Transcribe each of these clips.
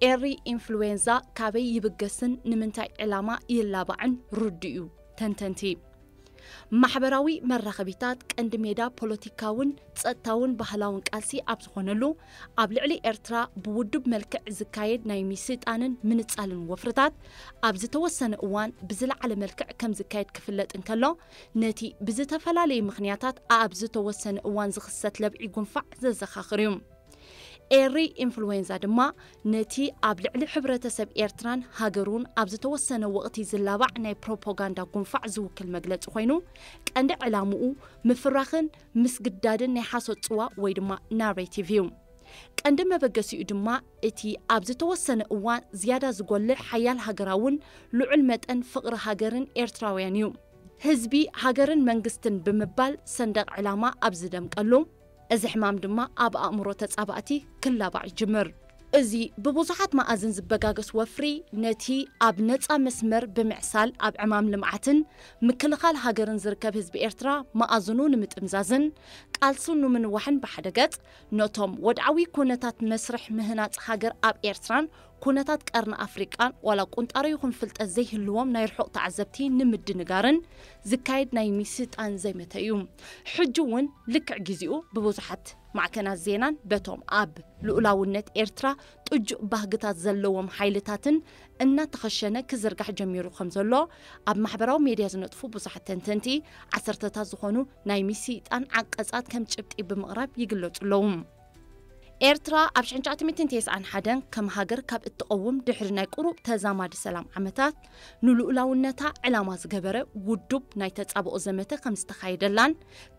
ኤሪ ኢንፍሉዌንዛ ካበይ ይብገስን ንምንታይ ዕላማ ይላባዕን ርዱእ እዩ። ተንተንቲ፣ ማሕበራዊ መራኸቢታት ቀንዲ ሜዳ ፖለቲካውን ጸጥታውን ባህላውን ቃልሲ ኣብ ዝኾነሉ፣ ኣብ ልዕሊ ኤርትራ ብውዱብ መልክዕ ዝካየድ ናይ ምስይጣንን ምንጻልን ወፍርታት ኣብ ዝተወሰነ እዋን ብዝለዓለ መልክዕ ከም ዝካየድ ክፍለጥ እንከሎ፣ ነቲ ብዝተፈላለየ ምኽንያታት ኣብ ዝተወሰነ እዋን ዝኽሰት ለብዒ ጉንፋዕ ዘዘኻኽር እዩ። ኤሪ ኢንፍሉዌንዛ ድማ ነቲ ኣብ ልዕሊ ሕብረተሰብ ኤርትራን ሃገሩን ኣብ ዝተወሰነ ወቕቲ ዝላባዕ ናይ ፕሮፓጋንዳ ጉንፋዕ ዝውክል መግለጺ ኮይኑ፣ ቀንዲ ዕላምኡ ምፍራኽን ምስግዳድን ናይ ሓሶት ጽዋ ወይ ድማ ናሬቲቭ እዩ። ቀንዲ መበገሲኡ ድማ እቲ ኣብ ዝተወሰነ እዋን ዝያዳ ዝጎልሕ ሓያል ሃገራውን ልዑል መጠን ፍቕሪ ሃገርን ኤርትራውያን እዩ። ህዝቢ፣ ሃገርን መንግስትን ብምባል ሰንደቕ ዕላማ ኣብ ዝደምቀሉ፣ እዚ ሕማም ድማ ኣብ ኣእምሮ ተጻባእቲ ክላባዕ ይጅምር። እዚ ብብዙሓት መኣዝን ዝበጋገስ ወፍሪ፣ ነቲ ኣብ ነጻ መስመር ብምዕሳል ኣብ ዕማም ልምዓትን ምክልኻል ሃገርን ዝርከብ ህዝቢ ኤርትራ መኣዝኑ ንምጥምዛዝን ቃልሱ ንምንዋሕን ብሓደ ገጽ፣ ነቶም ወድዓዊ ኩነታት መስርሕ ምህናጽ ሃገር ኣብ ኤርትራን ኩነታት ቀርኒ ኣፍሪቃን ዋላ ቁንጣሮ ይኹን ፍልጠት ዘይህልዎም ናይ ርሑቕ ተዓዘብቲ ንምድንጋርን ዝካየድ ናይ ምስይጣን ዘመተ እዩ። ሕጂ እውን ልክዕ ግዜኡ ብብዙሓት ማዕከናት ዜናን በቶም ኣብ ልኡላውነት ኤርትራ ጥጁእ ባህግታት ዘለዎም ሓይልታትን እናተኸሸነ ክዝርጋሕ ጀሚሩ ከም ዘሎ ኣብ ማሕበራዊ ሜድያ ዝነጥፉ ብዙሓት ተንተንቲ፣ ዓሰርተታት ዝኾኑ ናይ ምስይጣን ዓንቀጻት ከም ጭብጢ ብምቕራብ ይግለጹ ኣለዉ። ኤርትራ ኣብ ሽሕን ትሽዓተ ሚእትን ተስዓን ሓደን ከም ሃገር ካብ እትቐውም ድሕሪ ናይ ቁሩብ ተዛማዲ ሰላም ዓመታት፣ ንልኡላውነታ ዕላማ ዝገበረ ውዱብ ናይ ተጻብኦ ዘመተ ከም ዝተኻየደላን፣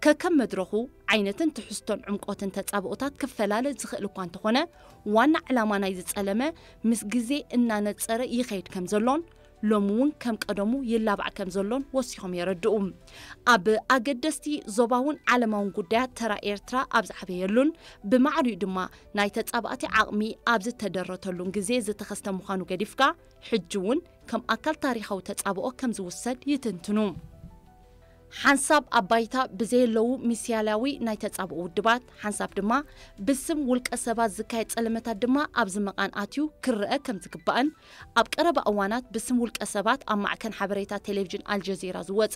ከከም መድረኹ ዓይነትን ትሕዝቶን ዕምቆትን ተጻብኦታት ክፈላለ ዝኽእል እኳ እንተኾነ፣ ዋና ዕላማ ናይዚ ጸለመ ምስ ግዜ እናነጸረ ይኸይድ ከም ዘሎን፣ ሎሚ እውን ከም ቀደሙ ይላባዕ ከም ዘሎን ወሲኾም የረድኡ። ኣብ ኣገደስቲ ዞባውን ዓለማውን ጉዳያት ተራ ኤርትራ ኣብ ዝዓበየሉን፣ ብማዕሪኡ ድማ ናይ ተጻባእቲ ዓቕሚ ኣብ ዝተደረተሉን ግዜ ዝተኸስተ ምዃኑ ገዲፍካ፣ ሕጂ እውን ከም ኣካል ታሪኻዊ ተጻብኦ ከም ዝውሰድ ይትንትኑ። ሓንሳብ ኣብ ባይታ ብዘየለዉ ሚስያላዊ ናይ ተጻብኦ ውድባት፣ ሓንሳብ ድማ ብስም ውልቀ ሰባት ዝካየድ ጸለመታት ድማ ኣብዚ መቓን ኣትዩ ክረአ ከም ዝግባእን፣ ኣብ ቀረባ እዋናት ብስም ውልቀ ሰባት ኣብ ማዕከን ሓበሬታ ቴሌቪዥን ኣልጀዚራ ዝወጸ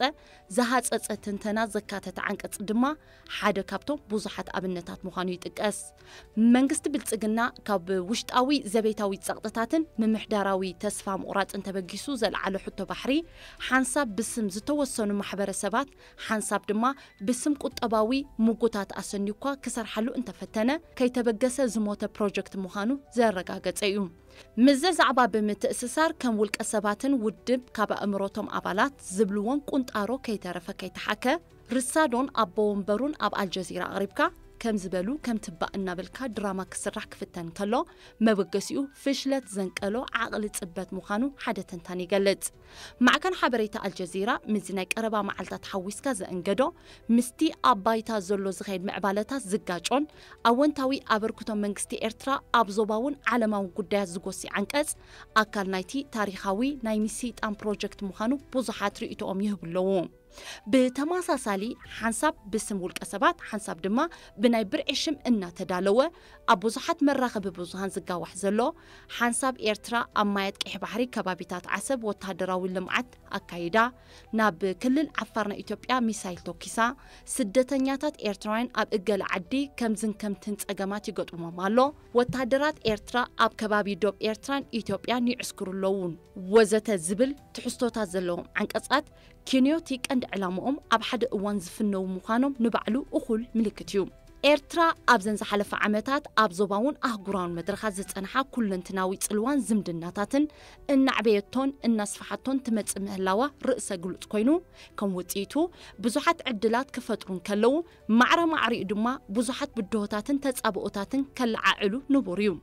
ዝሃጸጸ ትንተና ዘካተተ ዓንቀጽ ድማ ሓደ ካብቶም ብዙሓት ኣብነታት ምዃኑ ይጥቀስ። መንግስቲ ብልጽግና ካብ ውሽጣዊ ዘቤታዊ ጸቕጥታትን ምምሕዳራዊ ተስፋ ምቑራጽን ተበጊሱ ዘልዓሎ ሕቶ ባሕሪ፣ ሓንሳብ ብስም ዝተወሰኑ ማሕበረሰባት፣ ሓንሳብ ድማ ብስም ቁጠባዊ ምጉታት ኣሰንዩ እኳ ክሰርሓሉ እንተፈተነ፣ ከይተበገሰ ዝሞተ ፕሮጀክት ምዃኑ ዘረጋገጸ እዩ። ምስዚ ዛዕባ ብምትእስሳር፣ ከም ውልቀ ሰባትን ውድብ ካብ ኣእምሮቶም ኣባላት ዝብልዎን ቁንጣሮ ከይተረፈ ከይተሓከ፣ ርሳዶን ኣቦ ወንበሩን ኣብ ኣልጀዚራ ኣቕሪብካ ከም ዝበሉ ከም ትባእ እናበልካ ድራማ ክስራሕ ክፍተን ከሎ፣ መበገሲኡ ፍሽለት ዘንቀሎ ዓቕሊ ጽበት ምዃኑ ሓደ ተንታኒ ይገልጽ። ማዕከን ሓበሬታ ኣልጀዚራ ምስዚ ናይ ቀረባ መዓልታት ሓዊስካ ዘእንገዶ፣ ምስቲ ኣብ ባይታ ዘሎ ዝኸይድ ምዕባለታት ዝጋጮን ኣወንታዊ ኣበርክቶ መንግስቲ ኤርትራ ኣብ ዞባውን ዓለማውን ጉዳያት ዝጎሲ ዓንቀጽ፣ ኣካል ናይቲ ታሪኻዊ ናይ ምስይጣን ፕሮጀክት ምዃኑ ብዙሓት ርእይቶኦም ይህቡ ኣለዉ። ብተመሳሳሊ፣ ሓንሳብ ብስም ውልቀ ሰባት፣ ሓንሳብ ድማ ብናይ ብርዒ ሽም እናተዳለወ ኣብ ብዙሓት መራኸቢ ብዙሃን ዝጋዋሕ ዘሎ፣ ሓንሳብ ኤርትራ ኣብ ማያት ቀይሕ ባሕሪ ከባቢታት ዓሰብ ወተሃደራዊ ልምዓት ኣካይዳ፣ ናብ ክልል ዓፋር ናይ ኢትዮጵያ ሚሳይል ተኩሳ፣ ስደተኛታት ኤርትራውያን ኣብ እገለ ዓዲ ከምዝን ከምትን ጸገማት ይገጥሞም ኣሎ፣ ወተሃደራት ኤርትራ ኣብ ከባቢ ዶብ ኤርትራን ኢትዮጵያን ይዕስክሩ ኣለዉ፣ ወዘተ ዝብል ትሕዝቶታት ዘለዎም ዓንቀጻት፣ ኪንዮቲ ቀንዲ ዕላምኦም ኣብ ሓደ እዋን ዝፍነዉ ምዃኖም ንባዕሉ እኹል ምልክት እዩ። ኤርትራ ኣብዘን ዝሓለፋ ዓመታት ኣብ ዞባውን ኣህጉራውን መድረኻት ዝጸንሓ ኩለንትናዊ ጽልዋን ዝምድናታትን እናዕበየቶን እናስፍሓቶን ትመጽእ ምህላዋ ርእሰ ግሉጽ ኮይኑ፣ ከም ውጽኢቱ ብዙሓት ዕድላት ክፈጥሩ እንከለዉ፣ ማዕረ ማዕሪኡ ድማ ብዙሓት ብድሆታትን ተጻብኦታትን ከለዓዕሉ ንቡር እዩ።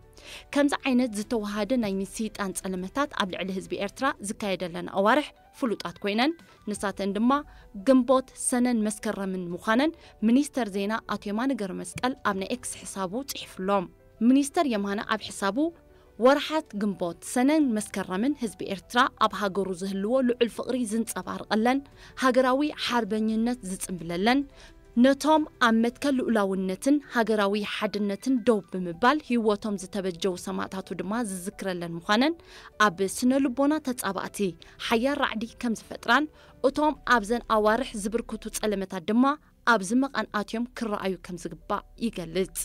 ከምዚ ዓይነት ዝተወሃደ ናይ ምስይጣን ጸለመታት ኣብ ልዕሊ ህዝቢ ኤርትራ ዝካየደለን ኣዋርሕ ፍሉጣት ኮይነን፣ ንሳተን ድማ ግንቦት፣ ሰነን መስከረምን ምዃነን ሚኒስተር ዜና ኣቶ የማነ ገብረመስቀል ኣብ ናይ ኤክስ ሕሳቡ ጽሒፉ ኣሎ። ሚኒስተር የማነ ኣብ ሕሳቡ፣ ወርሓት ግንቦት፣ ሰነን መስከረምን ህዝቢ ኤርትራ ኣብ ሃገሩ ዝህልዎ ልዑል ፍቕሪ ዝንጸባርቐለን፣ ሃገራዊ ሓርበኝነት ዝጽንብለለን፣ ነቶም ኣብ መትከል ልኡላውነትን ሃገራዊ ሓድነትን ደው ብምባል ህይወቶም ዝተበጀው ሰማእታቱ ድማ ዝዝክረለን ምዃነን፣ ኣብ ስነ ልቦና ተጻባእቲ ሓያል ራዕዲ ከም ዝፈጥራን፣ እቶም ኣብዘን ኣዋርሕ ዝብርክቱ ጸለመታት ድማ ኣብዚ መቓን ኣትዮም ክረኣዩ ከም ዝግባእ ይገልጽ።